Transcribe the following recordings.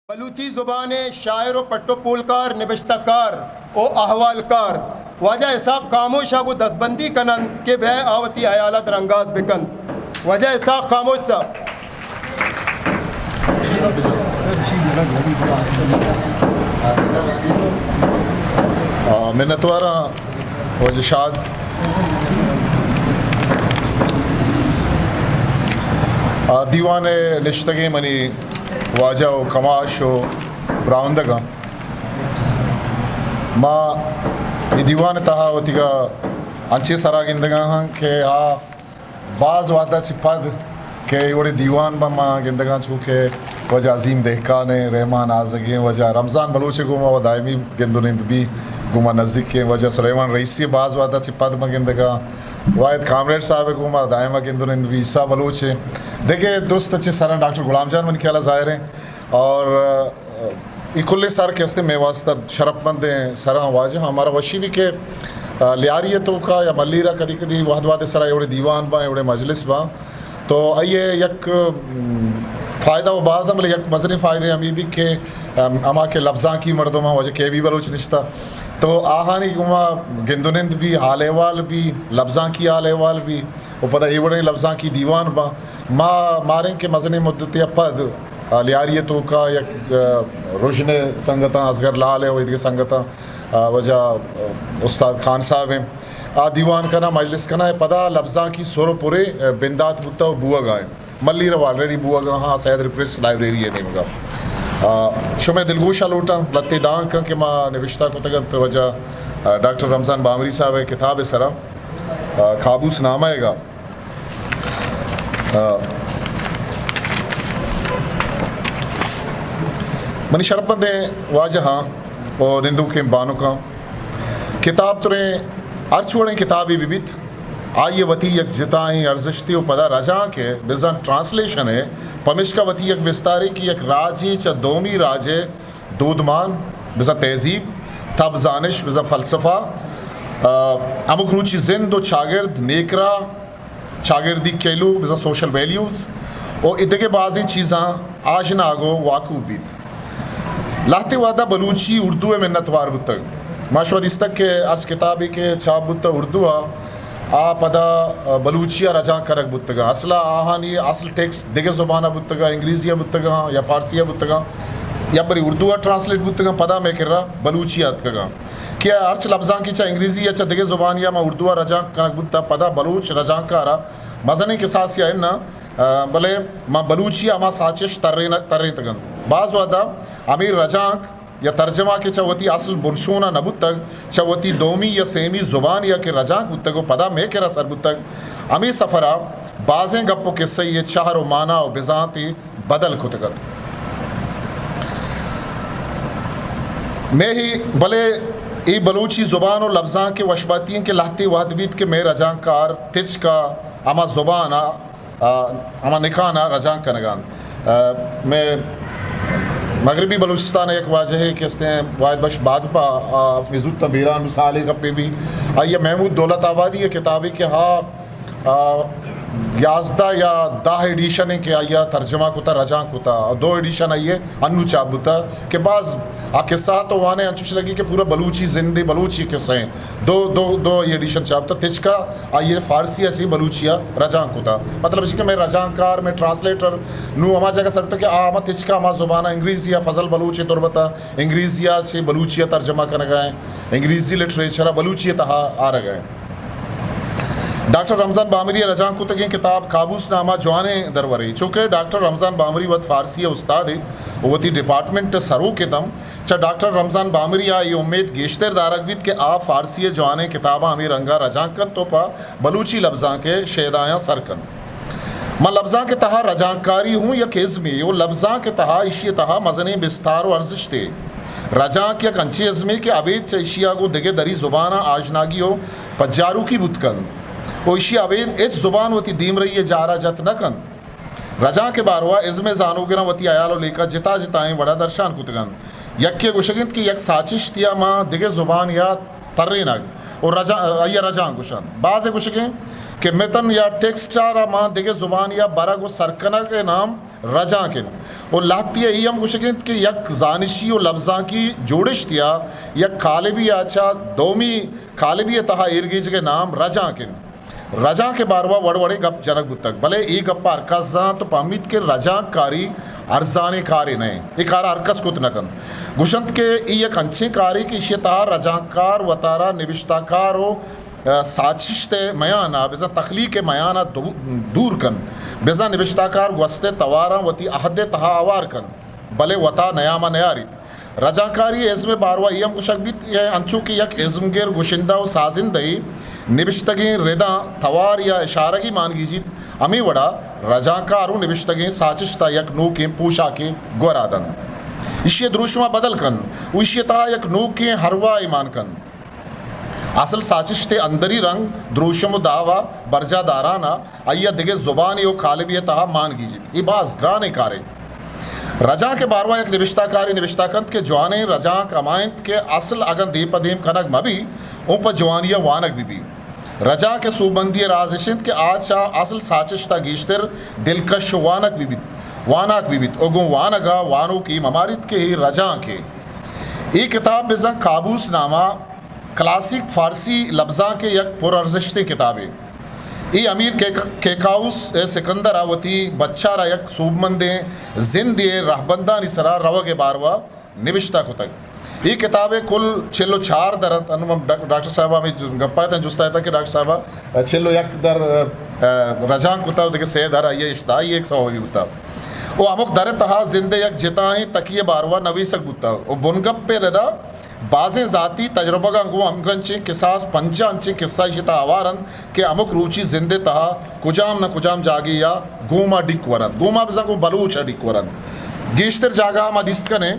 بلوچی زبان ءِ شاعر و پٹ و پولکار، نبشتہ کار و احوالکار واجہ اسحاق خاموش ءَ گوں دستبندی کن انت کہ بہ آ وتی حیالات رنگاز بہ کنت۔ واجہ اسحاق خاموش صاحب۔ آ، منتواراں واجہ شاد۔ آ، دیوان ءَ نشتگیں منی واجہ و کماش و براہندگاں، ما اے دیوان ءِ تہا وتیگا انچیں سرا گندگا ہاں کہ آ باز وہدا چہ پد کہ اے وڑیں دیوان با ما گندگاں، چونکہ واجہ عظیم دہقان ایں، رحمان آزگیں، واجہ رمضان بلوچ ءَ گوں ما و دائمی گند و نند بی، گوں ما نزیکیں، واجہ سلیمان رئیسی ءَ باز وہدا چہ پد ما گندگاں، واحد کامریڈ صاحب ءَ گوں ما دائما گند و نند بی، عیسیٰ بلوچ ایں، دگہ درست چہ سرا ڈاکٹر غلام جان منی خیالا ظاہر ایں۔ اور، آ، اے کلیں سر کہ استیں مئے واسطہ شرپ مندیں سراں واجہ، ہمارا وشی بی کہ، آ، لیاری ءِ توکا یا ملیر ءَ کدی کدی وہد وہد ءِ سرا اے وڑیں دیوان باں، اے وڑیں مجلس باں، تو آئی ءِ یک، م، فائدہ و باز ایں، بلے یک مزنیں فائدہ ہمے بی کہ، ام، ہما کہ لبزانکی مردماں، واجہ کے بی بلوچ نشتہ، تو آہانی گوما گند و نند بی، حال احوال بی، لبزانکی حال احوال بی، و پدا اے وڑیں لبزانکی دیوان باں۔ ما ماریں کہ مزنیں مدتے ءَ پد، آ، لیاری ءِ توکا یک، آ، رژن ءِ سنگتاں، اصغر لال ایں و ایدگہ سنگتاں، آ، واجہ، آ، استاد خان صاحب ایں، آ دیوان کناں، مجلس کناں، پدا لبزانکی سر و پرے، آ، بندات بوتہ و بوہگا ایں۔ ملیر ءَ آلریڈی بوہگا ہاں، سید ریفرنس لائبریری ءِ نیمگا۔ آ، شمئے دلگوش ءَ لوٹاں، لہتے دانکاں کہ ما نبشتہ کتگ انت واجہ، آ، ڈاکٹر رمضان بامری صاحب ءِ کتاب ءِ سرا، آ، کابوس نامہ ءِ گا۔ آ، منی شرپمندیں واجہاں و نندوکیں بانکاں، کتاب تریں ہرچ وڑیں کتابے بہ بیت، آئی ءِ وتی یک جتائیں ارزشتے و پدا رجانک ءِ بزاں ٹرانسلیشن ءِ، پمیشکا وتی یک بستارے کہ یک راجے چہ دومی راج ءِ دودمان، بزاں تہذیب، تب زانش، بزاں فلسفہ، آ، ہمک روچی زند و چاگرد، نیکراہ، چاگردی کیلو، بزاں سوشل ویلیوز و ایدگہ بازیں چیزاں آژناگ و واکوب بیت۔ لہتے وہدا بلوچی اردو ءِ منتوار بوتگ۔ ما شما دیستگ کہ ہرچ کتابے کہ چاپ بوتگ اردو ءَ، آ پدا بلوچی ءَ رجانک کنگ بوتگ۔ اصل ءَ آہانی اصل ٹیکسٹ دگہ زبان ءَ بوتگ، انگریزی ءَ بوتگ یا فارسی ءَ بوتگ یا برے اردو ءَ ٹرانسلیٹ بوتگ، پدا مئے کرا بلوچی ءَ اتکگ۔ کہ ہرچ لبزانکے چہ انگریزی یا چہ دگہ زبانی ءَ ما اردو ءَ رجانک کنگ بوتگ، پدا بلوچ رجانکار ءَ مزنیں کساسے ءَ اناں، آ، بلے ما بلوچی ءَ ہما ساچش ترین-، ترینتگ انت۔ باز وہدا ہمے رجانک یا ترجمہ کہ چہ وتی اصل بنشون ءَ نہ بوتگ، چہ وتی دومی یا سیمی زبانے ءَ کہ رجانک بوتگ و پدا مئے کرا سر بوتگ، ہمے سفر ءَ بازیں گپ و کسہ ءِ چہر و مانا و بزانتے بدل کتگ ات۔ مئے ہی، بلے اے بلوچی زبان و لبزانک ءِ وشبہتی انت کہ لہتے وہد بیت کہ مئے رجانکار تچک ءَ ہما زبان ءَ، آ، ہما نکان ءَ رجانک کنگ ءَ انت۔ آ، مئے مغربی بلوچستان ءِ یک واجہے کہ استیں واحد بخش بادپا، آ، مئے زوت ءَ بیران، سالے گپے بی، آئی ءَ محمود دولت آبادی ءِ کتابے کہ ہا آ، یازدہ یا دہ ایڈیشن ایں کہ آئی ءَ ترجمہ کتہ، رجانک کتہ، دو ایڈیشن آئی ءِ انو چاپ بوتہ کہ باز آ قصہ تو وانے انچوش لگی کہ پورا بلوچی زندے، بلوچی قصہ ایں۔ دو، دو، دو ایڈیشن چاپ بوتہ، تچک ءَ آئی ءَ فارسی ءَ چہ بلوچی ءَ رجانک کتہ۔ مطلب اش کہ مئے رجانکار، مئے ٹرانسلیٹر نوں ہما جگہ سر بوتہ کہ آ ہما تچک ءَ ہما زبان ءَ، انگریزی ءَ، فضل بلوچ ءِ تربت ءَ انگریزی ءَ چہ بلوچی ءَ ترجمہ کنگ ءَ ایں، انگریزی لٹریچر ءَ بلوچی ءِ تہا آرگ ءَ ایں۔ ڈاکٹر رمضان بامری ءِ رجانک کتگیں کتاب کابوس نامہ جوانیں درورے، چونکہ ڈاکٹر رمضان بامری وت فارسی ءِ استادے و وتی ڈیپارٹمنٹ ءِ سروک اتم۔ چہ ڈاکٹر رمضان بامری ءَ اے امیت گیشتر دارگ بیت کہ آ فارسی ءِ جوانیں کتاباں ہمے رنگ ءَ رجانک کنت و پہ بلوچی لبزانک ءِ شیدایاں سر کنت۔ ماں لبزانک ءِ تہا رجانکاری ہوں یک ازمے و لبزانک ءِ تہا، ایشی ءِ تہا مزنیں بستار و ارزشتے۔ رجانک یک انچیں ازمے کہ ابید چہ ایشی ءَ گوں دگہ دری زباناں آژناگی و پجاروکی بوت کنت و ایشی ءَ ابید ہچ زبان وتی دیمرئی ءِ جار ءَ جت نہ کنت۔ رجانک ءِ باروا ازم ءِ زانوگراں وتی ہیال و لیکہ جتا جتائیں وڑا درشان کتگ انت۔ یکے گوشگ انت کہ یک ساچشتے ءَ ماں دگہ زبانے ءَ ترینگ و رجا-، آئی ءَ رجانک گوشنت۔ بازے گوشگ انت کہ متن یا ٹیکسٹ ءَ را ماں دگہ زبانے ءَ برگ ءُ سر کنگ ءِ نام رجانک اِنت۔ ءُ لہتے ءَ اے ہم گوشگ اِنت کہ یک زانشی ءُ لبزانکی جوڑشتے ءَ یک کالبے ءَ چہ دومی کالبے ءِ تہا ایر گیجگ ءِ نام رجانک اِنت۔ رجانک ءِ باروا وڑ وڑیں گپ جنگ بوتگ، بلے اے گپ ءَ ہرکس زانت ءُ پہمیت کہ رجانک کاری ارزانیں کارے نہ اِنت۔ اے کار ءَ ہرکس کت نہ کنت۔ گوشنت کہ اے یک انچیں کارے کہ ایشی ءِ تہا رجانکار وتارا نبشتہ کار ءُ ءَ، ساچشت ءِ میان ءَ، بزاں تخلیق ءِ میان ءَ دو-، دور کنت۔ بزاں نبشتہ کار گوست ءِ تواراں وتی عہد ءِ تہا ہوار کنت، بلے وتا نیام ءَ نیاریت۔ رجانکاری ءِ ازم ءِ باروا اے ہم گوشگ بیت کہ انچو کہ یک ازمگر، گشندہ ءُ سازندہے نبشتگیں رداں توار یا اشارگے مان گیجیت، ہمے وڑا رجانکار ءُ نبشتگیں ساچشت ءَ یک نوکیں پوشاکے گورا دنت۔ ایشی ءِ دروشم ءَ بدل کنت ءُ ایشی ءِ تہا یک نوکیں ہرواہے مان کنت۔ اصل ساچشت ءِ اندری رنگ، دروشم ءُ دعوی برجاہ داران ءَ آئی ءَ دگہ زبانے ءُ کالبے ءِ تہا مان گیجیت۔ اے باز گرانیں کارے۔ رجانک ءِ باروا یک نبشتہ کارے نبشتہ کنت کہ جوانیں رجانک ہما اِنت کہ اصل اگاں دیم پہ دیم کنگ مہ بی، اوں پہ جوانی ءَ وانگ بہ بی۔ رجانک ءِ سوبمندی ءِ راز اِش اِنت کہ آ چہ اصل ساچشت ءَ گیشتر دلکش ءُ وانگ بہ بیت، واناک بہ بیت ءُ گوں وانگ ءَ وانوکے مہ ماریت کہ اے رجانکے۔ اے کتاب بزاں کابوس نامہ کلاسیک فارسی لبزانک ءِ یک پر ارزشتیں کتابے۔ اے امیر کیک-، کیکاؤس ءِ سکندر ءَ وتی بچار ءَ یک سوبمندیں زندے ءِ رہبندانی سرا روگ ءِ باروا نبشتہ کتگ۔ اے کتاب ءِ کل چل ءُ چار در اَنت۔ انوں من ڈاک-، ڈاکٹر صاحب ءَ ہمے جز-، گپ ءَ اتاں، جست ءَ اتاں کہ ڈاکٹر صاحب ءَ چل ءُ یک در، ءَ، رجانک کتگ ءُ دگہ سے در آئی ءِ اشتہائی ایک سو ہوئی بوتگ۔ ءُ ہمک در ءِ تہا زند ءِ یک جتائیں تکی ءِ باروا نویسگ بوتگ ءُ بنگپ ءِ ردا بازیں ذاتی تجربگاں گوں ہمگرنچیں کساس پنجاہ انچیں کسہ ایشی ءِ تہا ہوار اَنت کہ ہمک روچی زند ءِ تہا کجام نہ کجام جاگہے ءَ گوما ڈیک ور اَنت، گوما بزاں گوں بلوچ ءَ ڈیک ور اَنت۔ گیشتر جاگہ ءَ ما دیست کنیں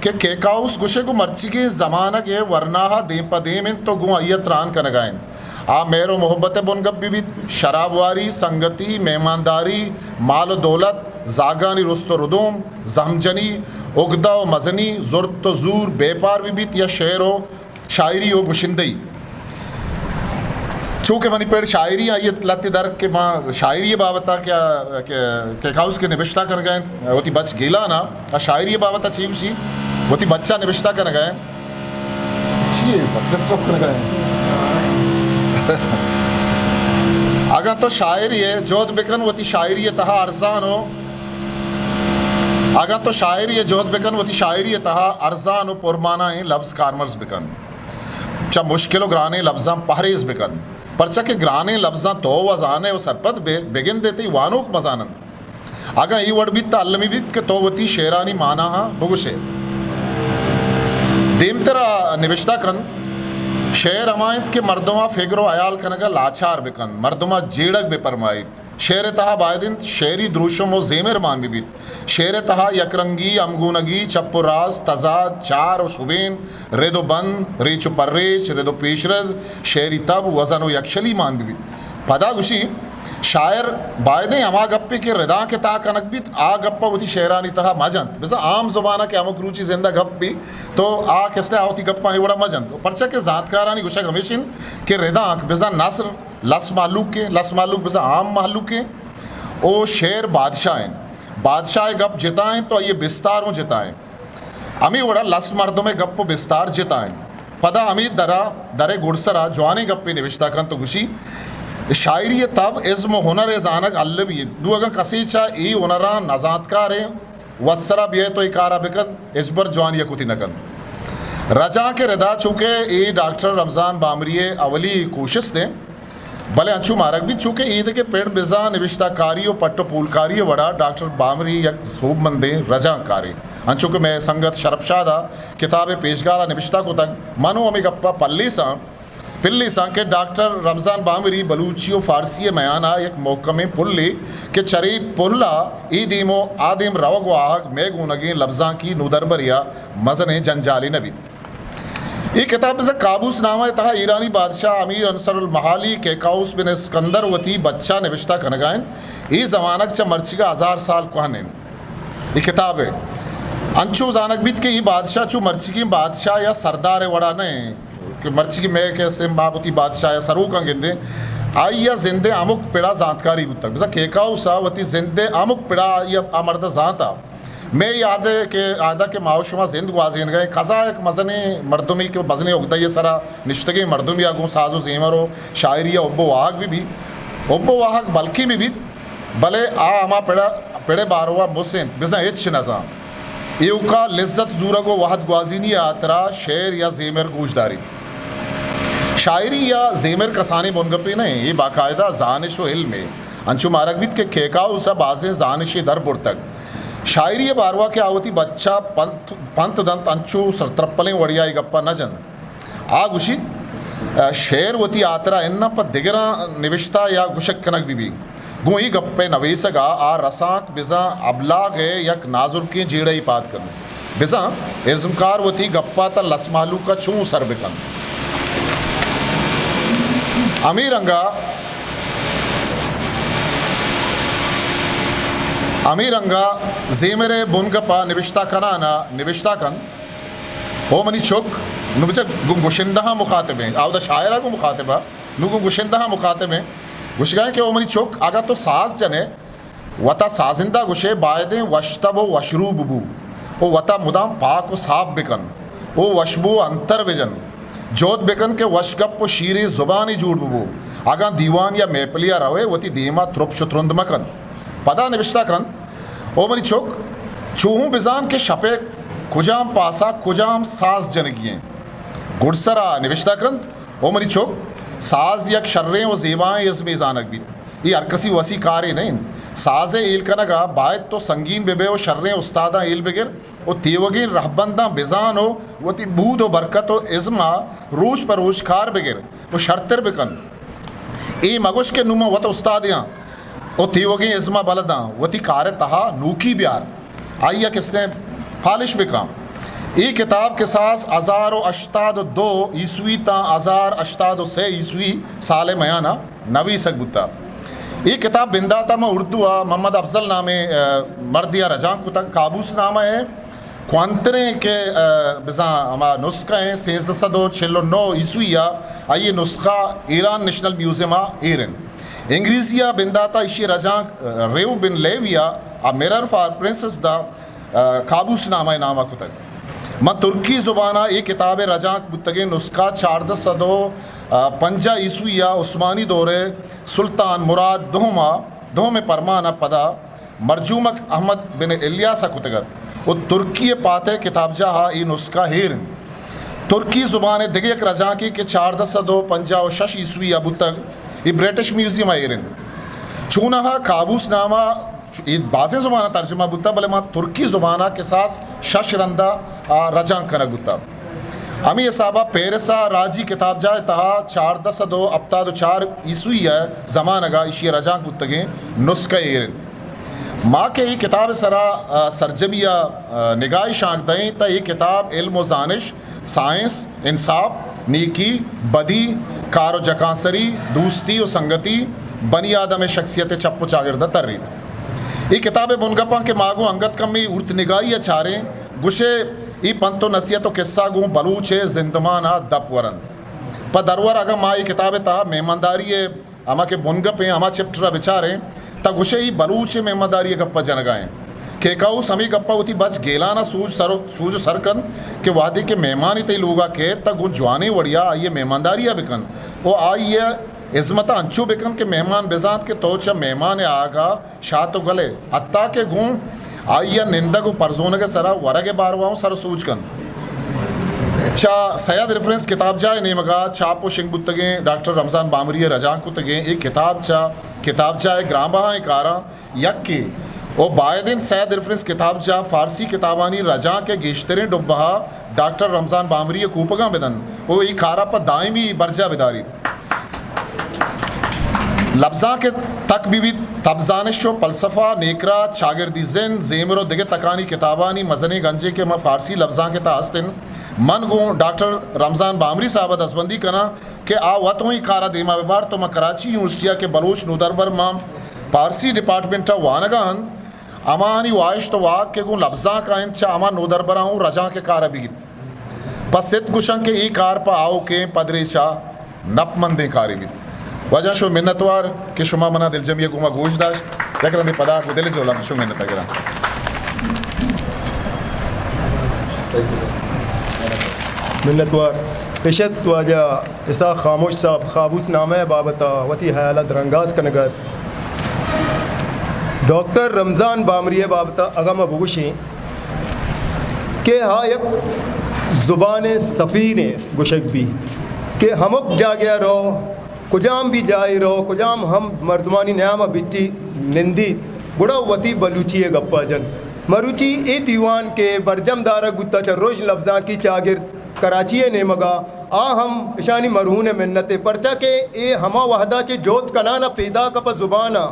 کہ کیکاؤس گوشے گوں مرچیگیں زمانگ ءِ ورناہ ءَ دیم پہ دیم اِنت ءُ گوں آئی ءَ تران کنگ ءَ اِنت۔ آ مہر ءُ محبت ءِ بنگپ بہ بیت، شراب واری، سنگتی، مہمانداری، مال ءُ دولت، زاگانی رست ءُ ردوم، زہم جنی، اگدہ ءُ مزنی، زرت ءُ زور، بیپار بہ بیت یا شعر ءُ شاعری ءُ گشندہی۔ چونکہ منی پڑ شاعری آئی ءَ لہتے در کہ ما شاعری ءِ بابت ءَ کہ، کہ، کیکاؤس کہ نبشتہ کنگ ءَ اِنت، وتی بچ گیلان ءَ، آ شاعری ءِ بابت ءَ چی گوشی؟ وتی بچ ءَ نبشتہ کنگ ءَ اِنت۔ چی اے؟ ڈسٹرب کنگ ءَ اِنت۔ اگاں تو شاعری ءَ جہد بکن، وتی شاعری ءِ تہا ارزان ءُ اگاں تو شاعری ءَ جہد بکن، وتی شاعری ءِ تہا ارزان ءُ پرمانائیں لبز کارمرز بکن۔ چہ مشکل ءُ گرانیں لبزاں پہریز بکن، پرچا کہ گرانیں لبزاں تو وَ زانئے ءُ سرپد بئے، بگندئے تئی وانوک مہ زان اَنت۔ اگاں اے وڑ بیت تہ المی بیت کہ تو وتی شعرانی ماناہاں بگوشئے۔ دیمترا نبشتہ کنت، شعر ہما اِنت کہ مردم ءَ فگر ءُ ہیال کنگ ءَ لاچار بکنت، مردم ءَ جیڑگ بہ پرمائیت۔ شعر ءِ تہا باید اِنت شعری دروشم ءُ زیمر مان بہ بیت۔ شعر ءِ تہا یک رنگی، ہمگونگی، چپ ءُ راست، تضاد، چار ءُ شبین، رد ءُ بند، ریچ ءُ پریچ، رد ءُ پیشرد، شعری تب، وزن ءُ یکشلی مان بہ بیت۔ پدا گوشی، شاعر بایدیں ہما گپے کہ ردانک ءِ تہا کنگ بیت، آ گپ ءَ وتی شعرانی تہا مہ جنت۔ بزاں عام زبان ءَ کہ ہمک روچی زند ءَ گپ بیت، تو آ کسے ءَ وتی گپاں اے وڑا مہ جنت۔ پرچا کہ زانتکارانی گوشگ ہمیش اِنت کہ ردانک بزاں نثر لس مہلوکے، لس مہلوک بزاں عام مہلوکے۔ او شعر بادشاہ اِنت۔ بادشاہ ءِ گپ جتا اِنت تو آئی ءِ بستار اوں جتا اِنت۔ ہمے وڑا لس مردم ءِ گپ ءُ بستار جتا اِنت۔ پدا ہمے درا، در ءِ گڈسرا جوانیں گپے نبشتہ کنت ءُ گوشی، شاعری ءِ تب، ازم ءُ ہنر ءِ زانگ المی اِنت۔ نوں اگاں کسے چہ اے ہنراں نزانتکاریں وت سرا بیئے تو اے کارا بکن، ہچبر جوانی ءَ کتی نہ کنت۔ رجانک ءِ ردا چونکہ اے ڈاکٹر رمضان بامری ءِ اولی کوشست اِنت، بلے انچو مارگ بیت چونکہ ایدگہ پڑ بزاں نبشتہ کاری ءُ پٹ ءُ پولکاری ءِ وڑا ڈاکٹر بامری یک سوبمندیں رجانکارے۔ انچو کہ مئے سنگت شرپ شاد ءَ کتاب ءِ پیشگال ءَ نبشتہ کتگ، من اوں ہمے گپ ءَ پلیساں، پلیساں کہ ڈاکٹر رمضان بامری بلوچی ءُ فارسی ءِ میان ءَ یک مھکمیں پلے کہ چرے پل ءَ اے دیم ءُ آ دیم روگ ءُ آہگ مئے گونگیں لبزانکی نودربرے ءَ مزنیں جنجالے نہ بیت۔ اے کتاب بزاں کابوس نامہ ءِ تہا ایرانی بادشاہ امیر انصر المحالی کیکاؤس بن اسکندر وتی بچ ءَ نبشتہ کنگ ءَ اِنت۔ اے زمانگ چہ مرچیگ ءَ ہزار سال کوھن اِنت۔ اے کتاب ءَ انچو زانگ بیت کہ اے بادشاہ چو مرچیگیں بادشاہ یا سردار ءِ وڑا نہ اِنت کہ مرچیگیں مئے کہ استیں ما وتی بادشاہ یا سروکاں گندیں، آئی ء زند ء ہمک پڑا زانتکاری بوتگ۔ بزاں کیک ہاؤس ء وتی زند ء ہمک پڑا آئی ء آ مرد ء زانت ء۔ مئے یاد ء کہ آدا کہ ما و شما زند گوازینگ ء ایں، کزا یک مزنیں مردمے کہ مزنیں اگدہ ء سرا نشتگیں مردمے ء گوں ساز و زیمر و شاعری ء حب و واہگ بہ بیت، حب و واہگ بلکیں بہ بیت، بلے آ ہما پڑ ء، پڑ ء باروا مس انت، بزاں ہچ نہ زانت۔ ایوکا لذت زورگ و وہد گوازینی ء ہاترا شعر یا زیمر گوش داریت۔ شاعری یا زیمر کسانیں بنگپے نہ انت، اے باقاعدہ زانش و علمے۔ انچو مارگ بیت کہ کیک ہاؤس ء بازیں زانشے در برتگ۔ شاعری ء باروا کہ آ وتی بچ ء پنت، پنت دنت، انچو سرترپلیں وڑیا اے گپ ء نہ جنت۔ آ گوشیت، شعر وتی ہاترا اناں پہ دگراں نبشتہ یا گوشگ کنگ بہ بیت۔ گوں اے گپ ء نویسگ ء آ رسانک بزاں ابلاغ ء یک نازرکیں جیڑہ ء پاد کنت۔ بزاں ازمکار وتی گپ ء تاں لس مہلوک ء چوں سر بہ کنت۔ ہمے رنگ ء، ہمے رنگ ء زیمر ء بنگپ ء نبشتہ کنان ء نبشتہ کنت۔ او منی چک، نوں بچار گوں گشندہاں مخاطب ایں، آودا شاعرا گوں مخاطب ء، نوں گوں گشندہاں مخاطب ایں۔ گوشگا ایں کہ او منی چک، اگاں تو ساز جنے، وتا سازندہ گوشے، بایدیں وشتب و وشروب بو، او وتا مدام پاک و صاف بکن، او وشبو انتر بجن، جہد بکن کہ وشگپ و شیریں زبانے جوڑ ببو۔ اگاں دیوان یا محفلیا روئے، وتی دیما ترپش و ترند مکن۔ پدا نبشتہ کنت، او منی چک، چو ہوں بزان کہ شپے کجام پاسا کجام ساز جنگی انت۔ گڈسرا نبشتہ کنت، او منی چک، ساز یک شریں و زیبائیں ازمے زانگ بیت۔ اے ہر کسی وسی کارے نہ انت۔ ساز ء ہیل کنگ ء باید تو سنگین بہ بئے و شریں استاداں ہیل بگر و تیوگیں رہبنداں بزان و وتی بود و برکت و ازم ء روچ پہ روچ کار بگر و شرتر بکن۔ اے مگوش کہ نوں من وت استادے آں و تیوگیں ازم ء بلد آں، وتی کار ء تہا نوکی بیار۔ آئی ء کستیں پالش بکن۔ اے کتاب کساس ہزار و ہشتاد و دو عیسوی تاں ہزار ہشتاد و سے عیسوی سال ء میان ء نویسگ بوتگ۔ اے کتاب بندات ء ماں اردو ء محمد افضل نامیں، ء، مردے ء رجانک کتگ۔ کابوس نامہ ء کوانتریں کہ، ء، بزاں ہما نسخہ ایں، سیزدہ سد و چل و نو عیسوی ء آئی ء نسخہ ایران نیشنل میوزیم ء ایر انت۔ انگریزی ء بندات ء ایشی ء رجانک، ء، ریو بن لیوی ء، ء، میرر فار پرنسز دا، ء، کابوس نامہ ء نام ء کتگ۔ من ترکی زبان ء اے کتاب ء رجانک بوتگیں نسخہ چاردہ سد و پنجاہ عیسوی ء عثمانی دور ء سلطان مراد دوم ء، دوم ء پرمان ء پدا مرجومک احمد بن الیاس ء کتگ ات و ترکی ء پاتہ کتابجاہ ء اے نسخہ ایر انت۔ ترکی زبان ء دگہ یک رجانکے کہ چاردہ سد و پنجاہ و شش عیسوی ء بوتگ، اے برٹش میوزیم ء ایر انت۔ چوناہا کابوس نامہ اے بازیں زباناں ترجمہ بوتگ، بلے ماں ترکی زبان ء کساس شش رند ء آ رجانک کنگ بوتگ۔ ہمے حساب ء پیرس ء راجی کتابجاہ ء تہا چاردہ سد و ہپتاد و چار عیسوی ء زمانگ ء ایشی ء رجانک بوتگیں نسخہ ایر انت۔ ما کہ اے کتاب ء سرا، ء، سرجمی ء، ء، نگاہے شانک دئیں تہ اے کتاب علم و زانش، سائنس، انصاف، نیکی، بدی، کار و جکانسری، دوستی و سنگتی، بنی آدم ء شخصیت ء چپ و چاگرد ء تریت۔ اے کتاب ء بنگپاں کہ ما گوں انگت کمے اورت نگاہی ء چاریں، گوشے اے پنت و نصیحت و قصہ گوں بلوچ ء زندمان ء دپ ورنت۔ پہ درور اگاں ما اے کتاب ء تہا مہمانداری ء ہما کہ بنگپ ایں، ہما چپٹر ء بچاریں، تہ گوشے ای بلوچ ء مہمانداری ء گپ ء جنگ ء ایں۔ کیک ہاؤس ہمے گپ ء وتی بچ گیلان ء سوج سر، سوج سر کنت کہ وہدے کہ مہمانے تئی لوگ ء کیت، تہ گوں جوانیں وڑیا آئی ء مہمانداری ء بکن و آئی ء ہزمت ء انچو بکن کہ مہمان بزانت کہ تو چہ مہمان ء آہگ ء شات و گل ئے، حتیٰ کہ گوں آئی ء نندگ و پرزونگ ء سرا ورگ ء باروا اوں سر و سوج کنت۔ چہ سید ریفرنس کتابجاہ ء نیمگ ء چاپ و شنگ بوتگیں ڈاکٹر رمضان بامری ء رجانک کتگیں اے کتاب چہ کتابجاہ ء گرانبہائیں کاراں یکے و باید انت سید ریفرنس کتابجاہ فارسی کتابانی رجانک ء گیشتریں ڈبہ ء ڈاکٹر رمضان بامری ء کوپگاں بدنت و اے کار ء پہ دائمی برجاہ بداریت۔ لبزانک ء تک بہ بیت، تب زانش و پلسفہ، نیکراہ، چاگردی زند، زیمر و دگہ تکانی کتابانی مزنیں گنجے کہ ماں فارسی لبزانک ء تہ است انت۔ من گوں ڈاکٹر رمضان بامری صاحب ء دزبندی کناں کہ آ وت اوں اے کار ء دیما بہ بارت و ماں کراچی یونیورسٹی ء کہ بلوچ نودربر ماں پارسی ڈیپارٹمنٹ ء وانگ ء انت، ہماہانی واہشت و واک کہ گوں لبزانک ء انت، چہ ہما نودربراں اوں رجانک ء کار ء بہ گیپت۔ پہ سد گوشاں کہ اے کار پہ آؤکیں پدریچ ء نپمندیں کارے بیت۔ واجہ شو منتوار کہ شما منا دلجمی گوما گوش داشت۔ یک رندے پدا گو دل جولا شو منت گراں۔ منتوار۔ اشت واجہ اسحاق خاموش صاحب خابوس نامہ بابتا وتی حیالات رنگاز کنگت۔ ڈاکٹر رمضان بامری بابتا اگاں ما بگوشیں کہ ہا یک زبان سفیر گوشگ بی کہ ہمک جاگہ رو، کجام بھی جاہے رو، کجام ہم مردمانی نیام بیتی نندی، گڑا وتی بلوچی گپا جن۔ مروچی اے دیوان کہ برجم دارگ بوتا چہ روژن لبزانکی چاگرد کراچی نیمگا، آ ہم اشانی مرہون منت، پرچا کہ اے ہما وہدا چہ جہد کنانا پیداک پہ زبانا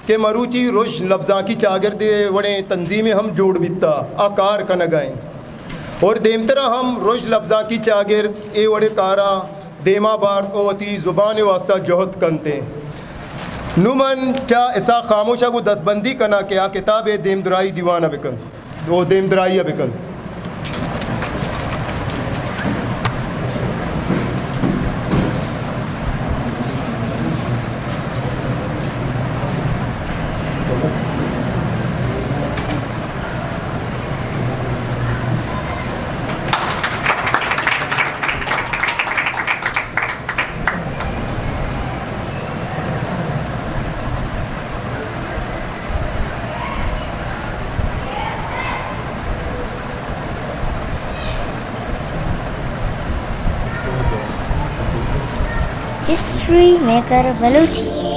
کہ مروچی روژن لبزانکی چاگرد وڑیں تنظیمے ہم جوڑ بیتا، آ کار کنگا انت۔ اور دیمترا ہم روژن لبزانکی چاگرد اے وڑیں کارا دیما بارت و وتی زبان واسطہ جہد کنت۔ نوں من چہ اسحاق خاموشا گوں دستبندی کناں کہ آ کتابے دیمدرائی دیوانا بکن، او دیمدرائی بکن۔ History maker Balochi.